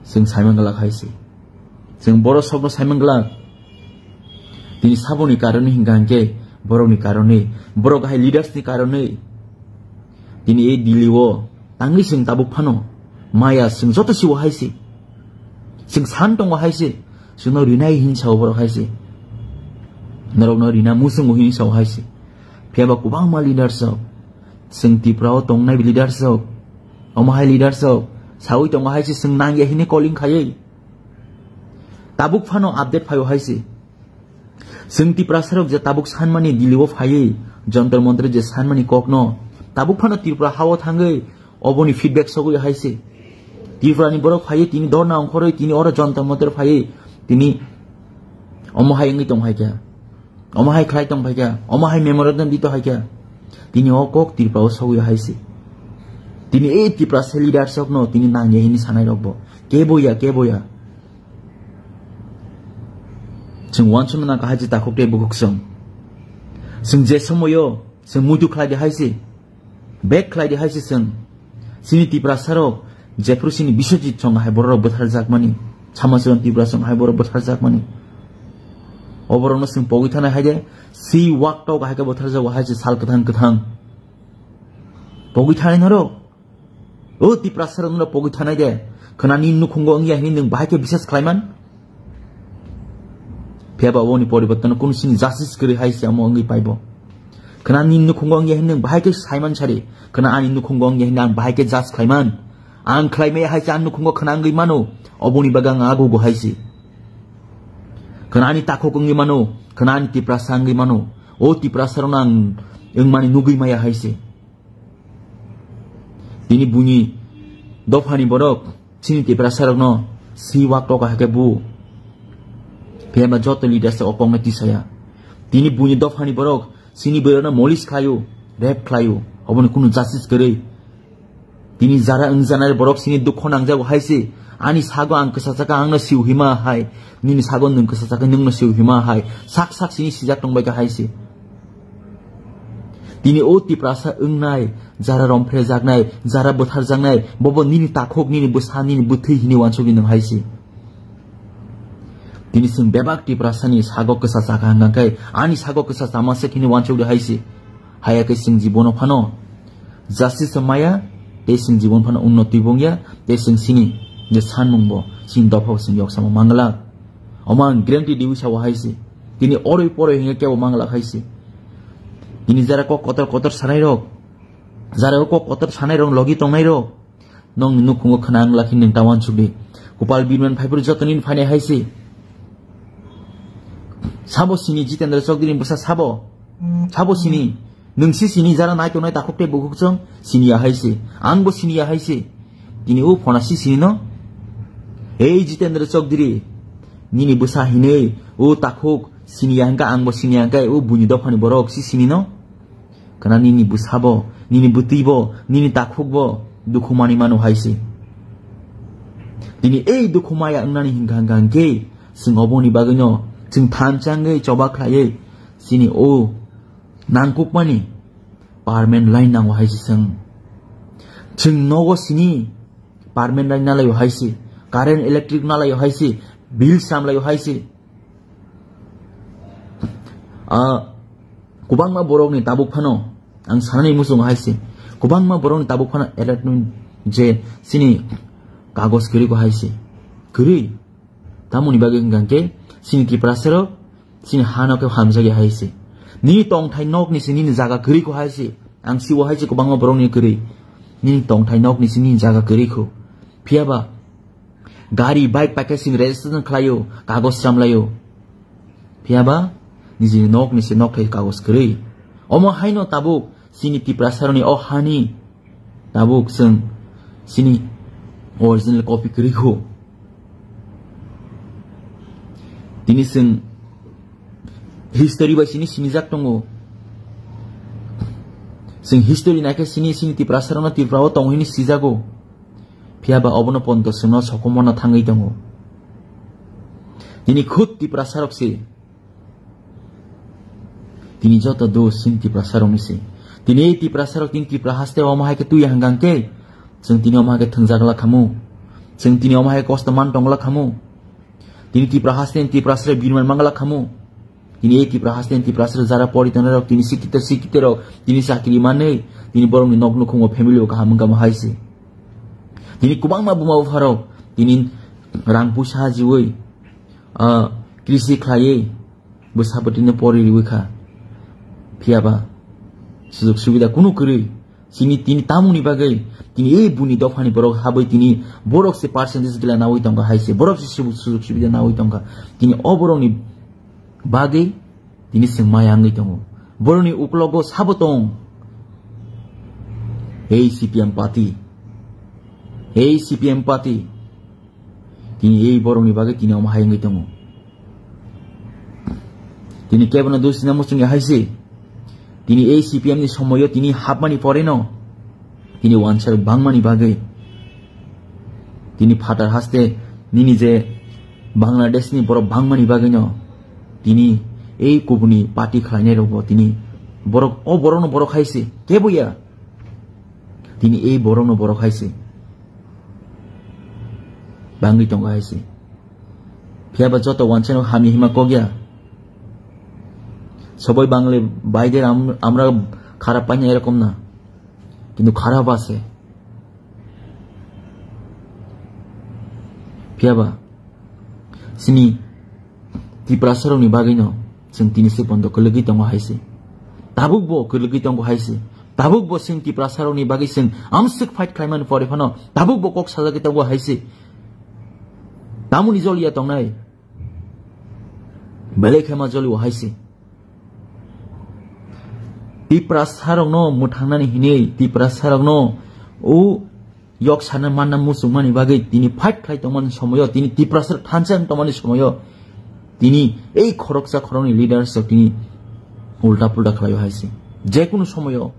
Chwng saimang glak hai se. Chwng borok sokno saimang glak. Tini saboni karoni hingka hingke borokni karoni. Borok hai leaders ni karoni. Tini ei Delhi o tangwi chwng tabuk phano maya chwng joto siwo hai se. Chwng san tongo hai se. Chwngno rinai hin sao borok hai se. Norokno rina muchungo hin sao hai se. Phiya ba kwbangma leaders rok. Chwng Tripura o tongnai leaders rok. Omo hai leaders rok. Sawi tongo hai se chwng nangya hini calling khaiwi. Tabuk phano update phaio hai se. Chwng Tiprasa rok je tabuk sanmani Delhi o phaiwi, Jantar Mantar je sanmani kokno, tabuk phano Tripura hao thangwi oboni feedback sogwi hai se. Tripura ni borok phaiwi tini dorna ongkhorwi tini oro Jantar Mantar phaiwi tini omo hai wngwi tong hai kha. Omo hai khlai tong hai kha. Omo hai memorandum dito hai kha. Tini o kok Tripura o sogwi hai se. Tini ei Tiprasa leaders rokno tini nangya hini sanai rok bo. Kebo ya, kebo ya. Chwng uansukmano kahai se takhuk tei bukhuk chwng. Chwng je somoio chwng muitu khlai di hai se, bek khlai di hai se chwng. Chini Tiprasa rok jephru chini Biswajit chwng hai borok rok bwtharjakmani, Samacharan Tripura chwng hai borok bwtharjakmani. O borokno chwng pogwi thanai hai de, si wak tok hai khe bwtharjago hai se sal kwthang kwthang. Pogwi thanai norok. O Tiprasa rok no pogwi thanai de. Khna ni nukhungo wngya hini nwng bahai khe bisas khlaiman. Phiya ba oboni poriborton kunu sini justice kwrwi hai se omo wngwi paibo. Khna ni nukhungo wngya hini nwng bahai khe saiman sari. Khna ani nukhungo wngya hini ang bahai khe judge khlaiman. Ang khlaimaya hai se ang nukhungo khna wngwi mano. Oboni bagwi ang ago go hai se. Khna ani takhuk wngwi mano. Khna ani Tiprasa wngwi mano. O Tiprasa rok no ang wngmani nugwi maya hai se. Tini buini dophani borok chini Tiprasa rokno si wak toka hake bu. Phiya ba joto leaders o kokno tisaya. Tini buini dophani borok chini borokno molis khlaio, rape khlaio. Oboni kunu justice kwrwi. Tini jara wngjanai borok chini dukho nangjago hai se. Ani sago ang kwsa chaka ang no siu hima hai. Nini sago nwng kwsa chaka nwng no siu hima hai. Sak sak chini sijak tongbai kha hai se. Tini o Tiprasa wngnai, jara romphrejaknai, jara bwtharjaknai, bobo nini takhuk, nini bwsa, nini bwthwi hini uansukdi nwng hai se. Tini chwng bebak Tiprasani sago kwsa chaka hwnkha khe, ani sago kwsa chama se hini uansukdi hai se. Haya khe chwng jibono phano justice maya, tei chwng jibon phano unnoti bongya, tei chwng chini je sanmung bo, chini dopha bo chwng yoksamo mangla. Omo ang guarantee diwi sawo hai se. Tini oroi poroi hinga kebo mangla hai se. Tini jara kok kotor kotor sanai rok, jara kok kotor sanai rok logi tongnai rok, nong ni nukhungo khna ang lakhi nung tawan chukdi. Kupal Birman phaipuru joto nini phainai hai se. Sabo sini Jitendra Chowdhury ni bwsa sabo? Sabo sini? Nung si sini jara nai tongnai takhuk tei bukhuk chwng sini ya hai se. Ang bo sini ya hai se. Tini o phona si sini no? Ei Jitendra Chowdhury, nini bwsa hinwi o takhuk sini ya hwnkha, ang bo sini ya hwnkha, o buini dophani borok si sini no? Kana nini bwsabo, nini bwtwibo, nini takhukbo dukhu mani mano hai se. Tini ei dukhu maya wngnani hingkha hingkha hingkhe chwng oboni bagwino chwng thansa wngwi choba khlaiwi chini o nangkukmani permanent line nango hai se chwng. Chwng nogo sini permanent line nalaio hai se, current electric nalaio hai se, bill samlaio hai se. Ah, kwbangma borokni tabuk phano, ang sanani muchungo hai se, kwbangma borokni tabuk phano alert nung je chini kagoj kwrwi ko hai se. Kwrwi. Tamoni bagwi hwnkha khe chini Tiprasa rok chini hano khe hamjak ya hai se. Nini tongthai nok ni se nini jaga kwrwi ko hai se. Ang siwo hai se kwbangma borokni kwrwi. Nini tongthai nok ni se nini jaga kwrwi kho. Phiya ba gari, bike paikhe sing registration khlaio, kagoj samlaio. Phiya ba nijini nok ni se nok thai kagoj kwrwi. Omo haino tabuk chini Tiprasa rokni o hani tabuk chwng chini original copy kwrwi kho. Tini chwng history bai chini sinijak tongo. Chwng history naikhe chini, chini Tiprasa rokno Tripura o tongo hini sijago. Phiya ba obono ponto chwngno sokomorna thangwi tongo. Tini khud Tiprasa rok se. Tini joto dos chini Tiprasa rokni se. Tini ei Tiprasa rok tini Tripura haste omo hai khe tuya hwnkha khe chwng tini omo hai khe thwngjak la khamu. Chwng tini omo hai khe kosto man tong la khamu. Tini Tripura haste ni Tiprasa rok birman mang la khamu. Tini ei Tripura haste ni Tiprasa rok jara pori tongnai rok, tini sikito sikito rok, tini chakri manwi, tini borokni nok nukhungo family o kaham wngkha mo hai se. Tini kwbangma buma bupha rok tini rang puisa jiwi, ah, krisi khlaiwi bwsa bwtwino pori riwi kha. Phiya ba sujok subida kunu kwrwi. Chini tini tamoni bagwi tini ei buni dophani borok habwi tini borok se percentage gila nawi tongkha hai se, borok se sujok, sujok subida nawi tongkha. Tini o borokni bagwi tini chwng maya wngwi tongo. Borokni uklogo sabo tong. Ei C P M party, ei C P M party, tini ei borokni bagwi tini omo hai wngwi tongo. Tini kebono dusina muchungya hai se. Tini ei C P M ni somoyo tini hapmani poreno tini wansa rok bangmani bagwi, tini phatar haste nini je Bangladesh ni borok bangmani bagwino tini ei kubuni party khlainai rokbo tini borok, o borokno borok hai se kebo ya. Tini ei borokno borok hai se bangwi tongo hai se. Phiya ba joto wansa no hamya hima kok ya. Sobai bangle baide am-, amra kharap paina erokom na. Kintu kharap ase. Phiya ba chini Tiprasa rokni bagwino chwng tini se bondo kwlwgwi tongo hai se. Tabuk bo kwlwgwi tongo hai se. Tabuk bo chwng Tiprasa rokni bagwi chwng amswk fight khlaimani pore phano tabuk bo kok sajagwi tongo hai se. Tamoni joliya tongnai? Belai khe ma jolio hai se. Tiprasa rokno mwthangnani hinwi, Tiprasa rokno o yok sana manna muchungmani bagwi tini fight khlai tongmani somoyo, tini Tiprasa thansa wng tongmani somoyo, tini ei khoroksa khoroknwi leaders rok tini ulta pulta khlaio hai se. Jekunu somoyo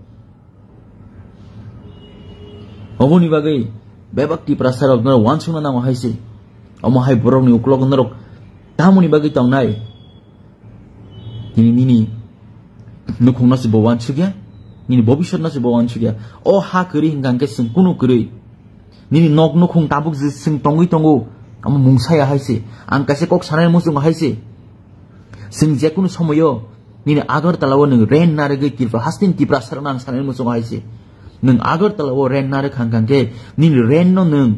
oboni bagwi bebak Tiprasa rok norok wansukna nango hai se. Omo hai borokni uklok norok tamoni bagwi tongnai? Nini, nini nukhungno se bo wansukya, nini bobisotno se bo wansukya. O ha kwrwi hwnkha hwnkhe chwng kunu kwrwi. Nini nok nukhung tabuk je chwng tongwi tongo, amo mungsaya hai se. Ang kaisa kok sanai muchungo hai se. Chwng jekunu somoyo Nini Agartala o nwng rent narwgwi Tripura hasteni Tiprasa rokno ang sanani muchungo hai se. Nwng Agartala o rent narwk hang kang khe nini rent no nwng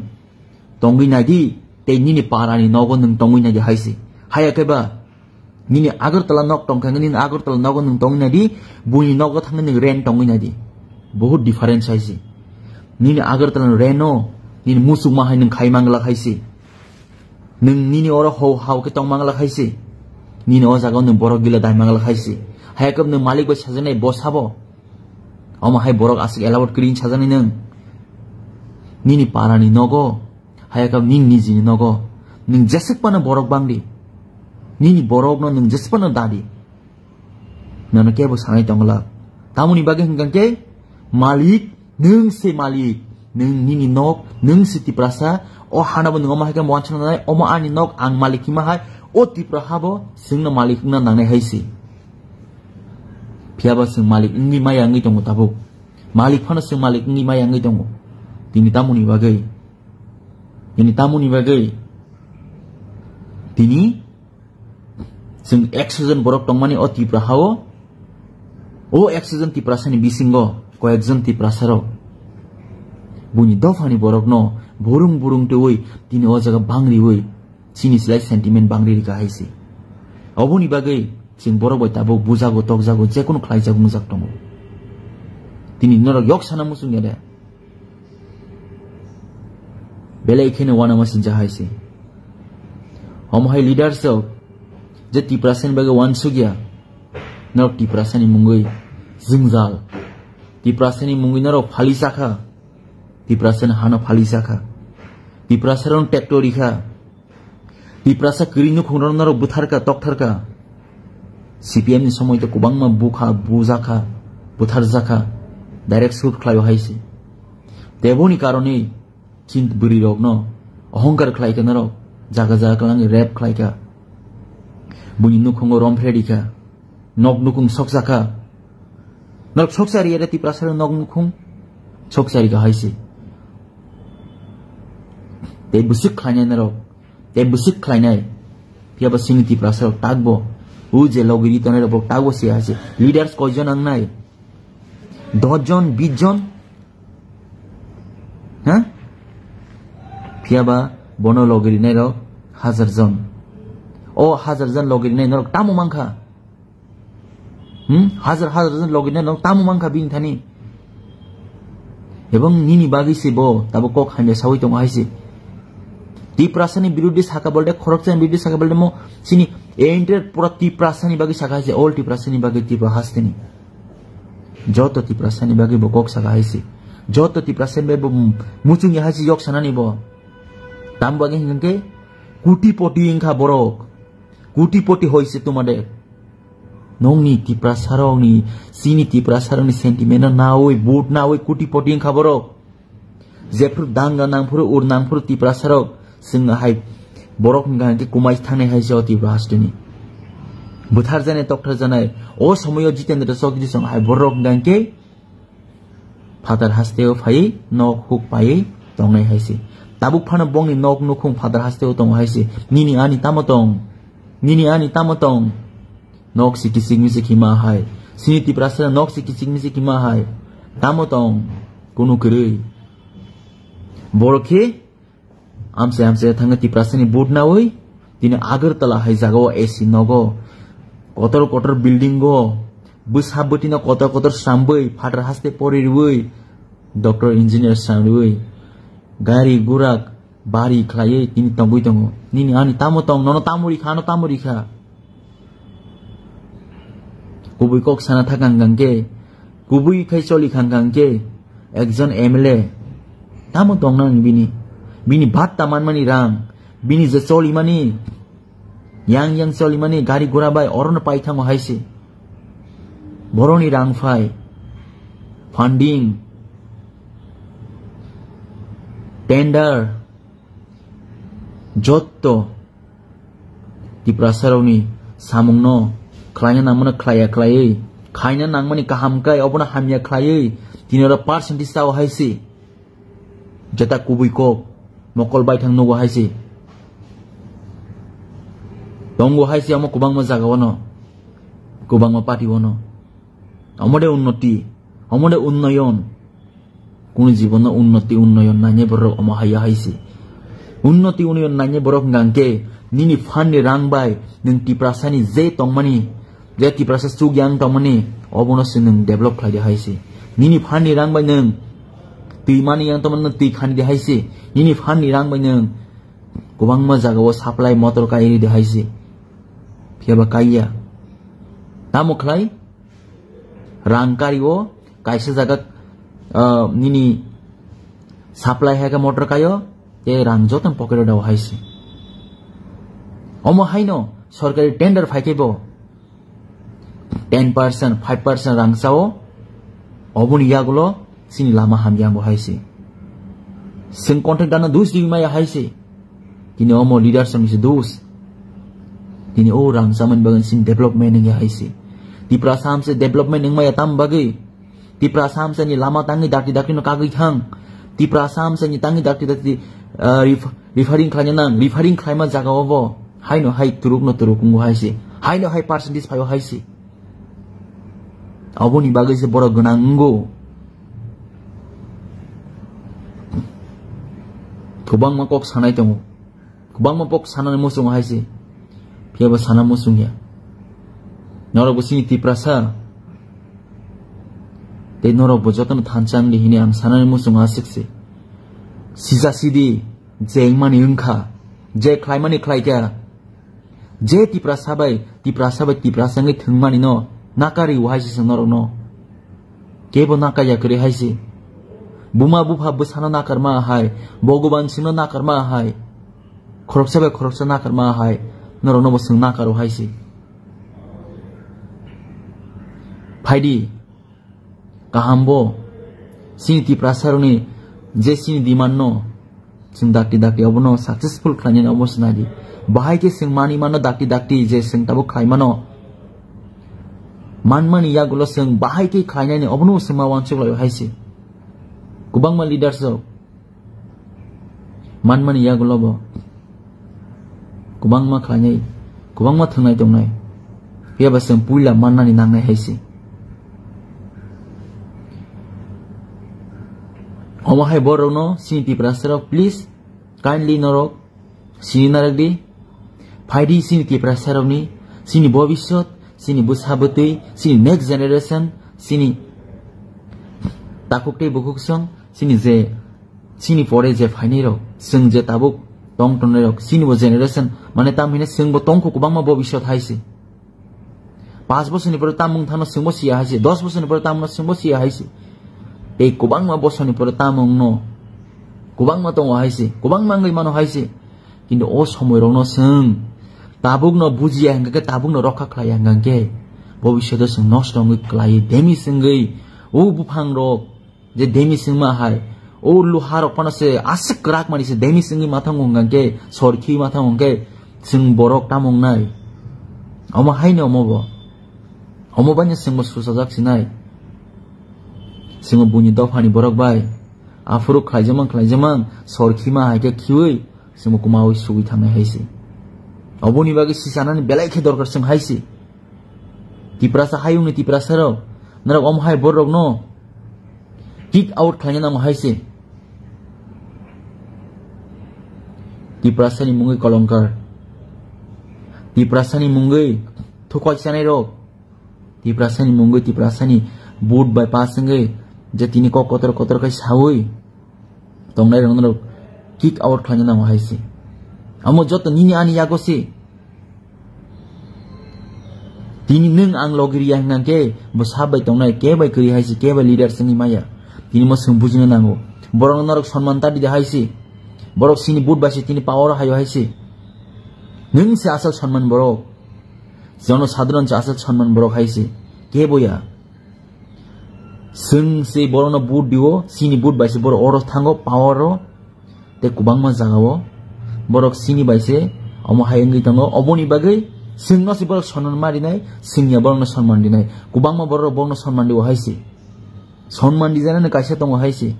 tongwi nai di, tei nini para ni nogo nwng tongwi nai di hai se. Haya khe ba nini Agartala nok tong kha, nini Agartala nogo nwng tongwi nai di, buini nogo thangwi nwng rent tongwi nai di. Bohut difference hai se. Nini Agartala rent no nini muchungma hai nwng khai manglak hai se. Nwng nini oro hau hau khe tong manglak hai se. Nini o jaga o nwng borok gila dai manglak hai se. Haya khe nwng malik bai sajaknai bo sabo. Omo hai borok aswk allowed kwrwi sajaknai nwng. Nini para ni nogo, haya khe nini niji ni nogo. Nwng jeswk phano borok bang di. Nini borok no nwng jeswk phano da di. Nono kebo sanai tongla. Tamoni bagwi hwnkha khe malik, nwng se malik. Nwng nini nok, nwng se Tiprasa. O hana bo nwng omo hai khe wanchana nai, omo ani nok, ang malik hima hai. O Tipra habo chwngno malik wngna nangnai hai se. Phiya ba chwng malik wngwi maya wngwi tongo tabuk. Malik phano chwng malik wngwi maya wngwi tongo. Tini tamoni bagwi. Tini tamoni bagwi. Tini chwng ekso jon borok tongmani o Tipra hao. O ekso jon Tiprasani bisingo koyekjon Tiprasarok buini dophani borokno burung burung twiwi tini o jaga bangriwi chini slai sentiment bangri rika hai se. Oboni bagwi chwng borok bai tabuk bujago, tokjago, jekono khlaijago wngjak tongo. Tini norok yok sana muchung ya de. Belai kheno uanama sinja hai se. Omo hai leaders rok je Tiprasani bagwi uansuk ya, norok Tiprasani mungwi jwngjal. Tiprasani mungwi norok phali chakha. Tiprasani hano phali chakha. Tiprasarokno tractor rikha. Tiprasa kwrwi nukhungrok norok bwtharka, toktharka. C P M ni somoi to kwbangma bukha, bujakha, bwtharjakha. Direct shoot khlaio hai se. Teboni karone chini bwrwirokno ohongkar khlaikha norok. Jaga jaga kwlangwi rape khlaikha. Buini nukhungo romphre rikha. Nok nukhung sokjakha. Norok sokchari ere Tiprasa nok nukhung sokchari ka hai se. Tei bwswk khlainai norok. Tei bwswk khlainai. Phiya ba chini Tiprasa rok takbo. O je logiri tongnai rok bo takbo se hai se. Leaders koijon ang nai? Dos jon, bis jon? Ha? Phiya ba bono logiri nai rok hajar jon. O hajar jon logiri nai norok tamo mankha? Hmm? Hajar hajar jon logiri nai norok tamo mankha bini thani? Ebong nini bagwi se bo tabo kok hamya sawi tongo hai se. Tiprasani biruddhe saka bolde, khoroksa biruddhe saka bolde mo chini entire pura Tiprasani bagwi saka hai se, all Tiprasani bagwi Tipra hasteni. Joto Tiprasani bagwi bo kok saka hai se. Joto Tiprasani bagwi bo muchungya hai se yok sanani bo. Tam bagwi hinkhe kuti poti wngkha borok. Kuti poti hoise tumade. Nongni Tiprasarokni, chini Tiprasarokni sentiment no nawi, vote nawi kuti poti wngkha borok. Jephru danga nangphuru, ur nangphuru Tiprasarok, chwng hai borok hwnkha hwnkhe kumai thangnai hai se o Tipra hasteni. Bwtharjanai, toktharjanai, o somoyo Jitendra Chowdhury song hai borok hwnkha hwnkhe phatar hasteo phaiwi nok huk paiwi tongnai hai se. Tabuk phano bongni nok nukhung phatar hasteo tongo hai se. Nini ani tamo tong? Nini ani tamo tong? Nok si kichik michik hima hai. Chini Tiprasa nok si kichik michik hima hai. Tamo tong? Kunu kwrwi. Borok khe amchai amchai thangwi Tiprasani vote nawi tini Agartala hai jagao A C nogo, kotor kotor building o, bwsa bwtino kotor kotor srambwi, phatar haste pori rwi, doctor engineer srang rwi, gari gurak bari khlaiwi tini tongwi tongo. Nini ani tamo tong, nono tamo rikha, ano tamo rikha. Kubui kok sana thakang kang khe, kubui khai choli khang kang khe, ekjon M L A tamo tong nang bini? Bini bhat ta manmani rang, bini je choli mani, yang yang choli mani, gari gura bai orono pai thango hai se. Boroni rang phai, funding, tender, jotto Tiprasarokni samungno khlaina nangmano khlaiya khlaiwi, khaina nangmani kaham khlai, obono hamya khlaiwi, tini oro percentage sao hai se. Jeta kubui kok, mokol baithang nugo hai se. Tongo hai se omo kwbangma jaga ono. Kwbangma party bono. Omo de unnoti, omo de unnoyon. Kunu jibono unnoti unnoyon nainai borok omo haiya haise. Unnoti unnoyon nainai borok hwnkha hwnkhe nini phan ni rang bai nwng Tiprasani je tongmani, je Tiprasa chuk yang tongmani, obono se nwng develop khlai di haise. Nini phan ni rang bai nwng twi mani yang tongmani, nwng twi khani di haise. Nini phan ni rang bai nwng kwbangma jagao supply motor kai di haise. Phiya ba kaiya. Tamo khlai? Rang kario, kaisa jaga, ah, nini supply hai khe motor kaio, tei rang joto pocket o dao haise. Omo haino sorkari tender phai khe bo ten percent, five percent rang chao, oboni yagulo chini lama hamya ango haise. Chwng contractor no dus di maya haise. Tini omo leader song se dus. Tini o rang chamani bagwi chini development wngya haise. Tiprasa hamse development wngmaya tam bagwi. Tiprasa hamsani lama tangwi dakti dakti no kagwi thang. Tiprasa hamsani tangwi dakti dakti, ah, ref-, referring khlaina nang. Referring khlaima jaga obo. Haino hai turuk no turuk wngo haise. Haino hai percentage phaio haise. Aboni bagwi se borok gwnang wngo. Kwbangma kok sanai tongo. Kwbangma kok sanani muchungo haise. Phiya bo sana muchungya. Norok bo chini Tiprasa. Tei norok bo jotono thansa wngdi hini ang sanani muchungo aswk se. Sisa sidi, je wngmani wngkha, je khlaimani khlaikha. Je Tiprasa bai, Tiprasa bai, Tiprasa wngwi thwngmani no nakari o hai se chwng norok no. Kebo nakaya kwrwi hai se. Buma bupha bwsano nakarma hai, Bhogoban sino nakarma hai. Khoroksa bai khoroksa nakarma hai, norok no bo chwng nakaro hai se. Phaidi, kaham bo, chini Tiprasa rokni je chini demand no, chwng dakti dakti obono successful khlainani obo se nai di. Bahai khe chwng manwi mano dakti dakti je chwng tabuk khlai mano. Manmani yagulo chwng bahai khe khlainani obono chwng ma uansuk laio hai se. Kwbangma leaders rok manmani yagulo bo kwbangma khlainai, kwbangma thwngnai tongnai. Phiya ba chwng puila mannani nangnai hai se. Omo hai borokno chini Tiprasa rok, please, kindly norok sini narwk di. Phaidi chini Tiprasa rokni, chini bobiswt, chini bwsa bwtwi, chini next generation, chini takhuk tei bukhuk song, chini je, chini pore je phainai rok, chwng je tabuk tong tongnai rok, chini bo generation, mane tam hine chwng bo tongkho kwbangma bobiswt hai se. Paanch bosorni pore tamung thano chwngbo siya hai se, dos bosorni pore tamung no chwngbo siya hai se. Tei kwbangma bosorni pore tamung no kwbangma tongo hai se, kwbangma wngwi mano hai se. Kintu o somoi rokno chwng tabukno bujiya hwnkha khe, tabukno rokha khlaiya hwnkha khe, bobisyoto chwng nosto wngwi kwlaiwi, damage wngwi, o buphang rok je damage wngma hai, o luha rok phano se aswk kwrak mani se damage wngwi ma thango hwnkha khe, sor khiwi ma thango hwnkhe, chwng borok tamo wngnai? Omo haino omo bo. Omo baino chwngbo susajak sinai. Chwngbo buini dophani borok bai aphuru khlaijamang khlaijamang, sor khima hai khe khiwi, chwngbo kwmawi sugwi thangnai hai se. Oboni bagwi sichanani belai khe dorkar chwng hai se. Tiprasa hayungni Tiprasa rok, norok omo hai borok no kick out khlaina nango hai se. Tiprasani mungwi kolongkar, Tiprasani mungwi thukwai chanai rok, Tiprasani mungwi, Tiprasani but bai pass wngwi je tini kok kotor kotor khe sawi tongnai rok norok kick out khlaina nango hai se. Amo joto nini ani yago se. Tini nwng ang logi riya hwnkha khe bo sap bai tongnai, khe bai kwrwi hai se, khe bai leader se wngwi maya. Tini mo chwng bujina nango. Borokno norok sonman ta di de hai se. Borok chini but bai se tini power o hayo hai se. Nwng se asal sonman borok. Jono sadharon se asal sonman borok hai se. Khe boya. Chwng se borokno but diwo, chini but bai se borok oro thango, power o, tei kwbangma jagao borok chini bai se omo hai wngwi tongo. Oboni bagwi chwngno se borok sonman ma rinai, chwngya borokno sonman rinai. Kwbangma borok borokno sonman diwo hai se. Sonman dijanani kaisa tongo hai se.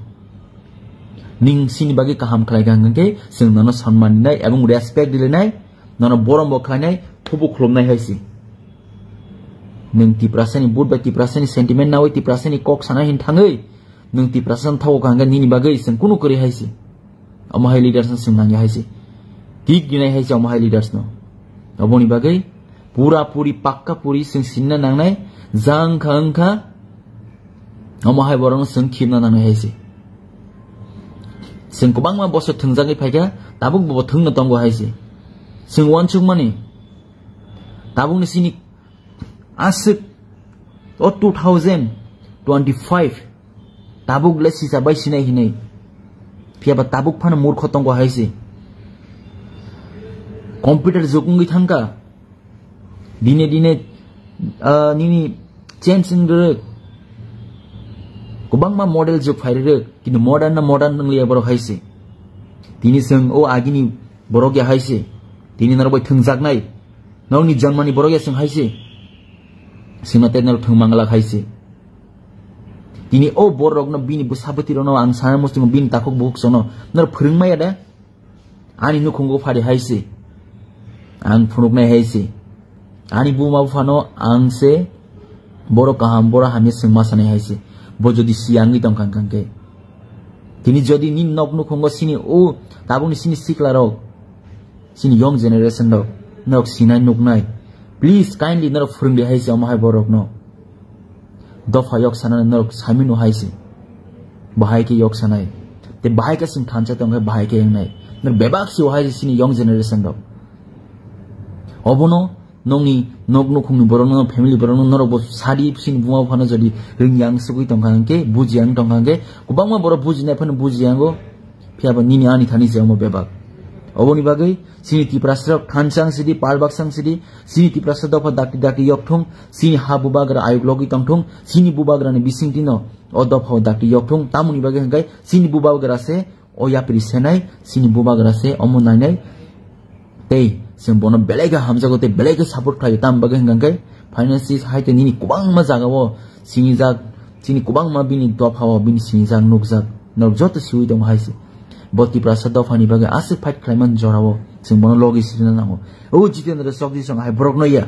Ning chini bagwi kaham khlai kha hwnkhe chwng nono sonman rinai ebong respect rilainai. Nono borom bo khlainai, thubu khulumnai hai se. Nwng Tiprasani vote bai Tiprasani sentiment nawi Tiprasani kok sana hin thangwi nwng Tiprasani thago kaham khe nini bagwi chwng kunu kwrwi hai se. Omo hai leaders no chwng nangya hai se. Kick dinai hai se omo hai leaders no. Oboni bagwi pura puri pakka puri chwng sinna nangnai, jang kha wngkha, omo hai borokno chwng khibna nangnai hai se. Chwng kwbangma bosor thwngjagwi phaikha, tabuk bo thwngno tongo hai se. Chwng uansukmani, tabukni chini aswk o two thousand twenty-five tabuk le sisa bai sinai hinai. Phiya ba tabuk phano murkho tongo hai se. Computer jug wngwi thangkha. Dine dine, ah, nini change wng rwk. Kwbangma model jug phai rwk. Kintu modern na modern wng liya borok hai se. Tini chwng o agini borok ya hai se. Tini norok bai thwngjaknai. Norokni janmani borok ya chwng hai se. Chwngno tei norok thwng manglak hai se. Tini o borokno bini bwsa bwtwirokno ang sana muchungo bini takhuk bukhuk chwngno norok phwrwngmaya de? Ani nukhungo phari hai se. Ang phunuknai hai se. Ani buma buphano ang se borok kaham, borok hamya chwng ma sanai hai se. Bo jodi si angwi tongkha hwnkha hwnkhe. Tini jodi nini nok nukhungo sini o tabukni sini siklarok, sini young generation rok, norok sinai nuknai. Please kindly norok phwrwngdi hai se omo hai borokno. Dopha yok sanani norok saimino hai se. Bahai khe yok sanai. Te bahai khe chwng thansa tongkhe bahai khe wngnai. Norok bebak se o hai se sini young generation rok. Obono nokni nok nukhungni borokno, family borokno norok bo sadi sini buma buphano jodi ring yang sugwi tongkha hwnkhe, buji yang tongkha hwnkhe, kwbangma borok bujinai phano buji yango. Phiya ba nini ani thani se omo bebak. Oboni bagwi chini Tiprasa rok thansa ang sidi, palbak sang sidi, chini Tiprasa dopha dakti dakti yok thung, chini ha bubagra ayuk logwi tong thung, chini bubagrani bisingtwino o dopha o dakti yok thung, tamoni bagwi hwnkhe chini bubagra se o yapri senai, chini bubagra se omo nainai. Tei chwng bono belai khe hamjago tei belai khe support khlaio, tamoni bagwi hwnkhe finance hai tei nini kwbangma jagao sinijak, chini kwbangma bini dophao bini sinijak nukjak, norok joto siwi tongo hai se. Bo Tiprasa dophani bagwi aswk fight khlaimani jorao chwng bono logi sirina nango. O Jitendra Chokdisong hai borokno ya.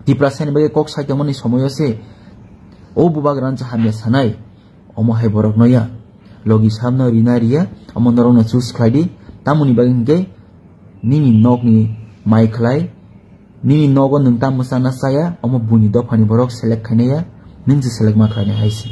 Tiprasani bagwi kok sai tongmani somoyo se o bubagrano se hamya sanai, omo hai borokno ya. Logi samno rina riya, omo norokno choose khlai di. Tamoni bagwi hwnkhe nini nokni mai khlai, nini nogo nwng tamo chana chaya, omo buini dophani borok select khainai ya, nwng se select ma khlainai hai se.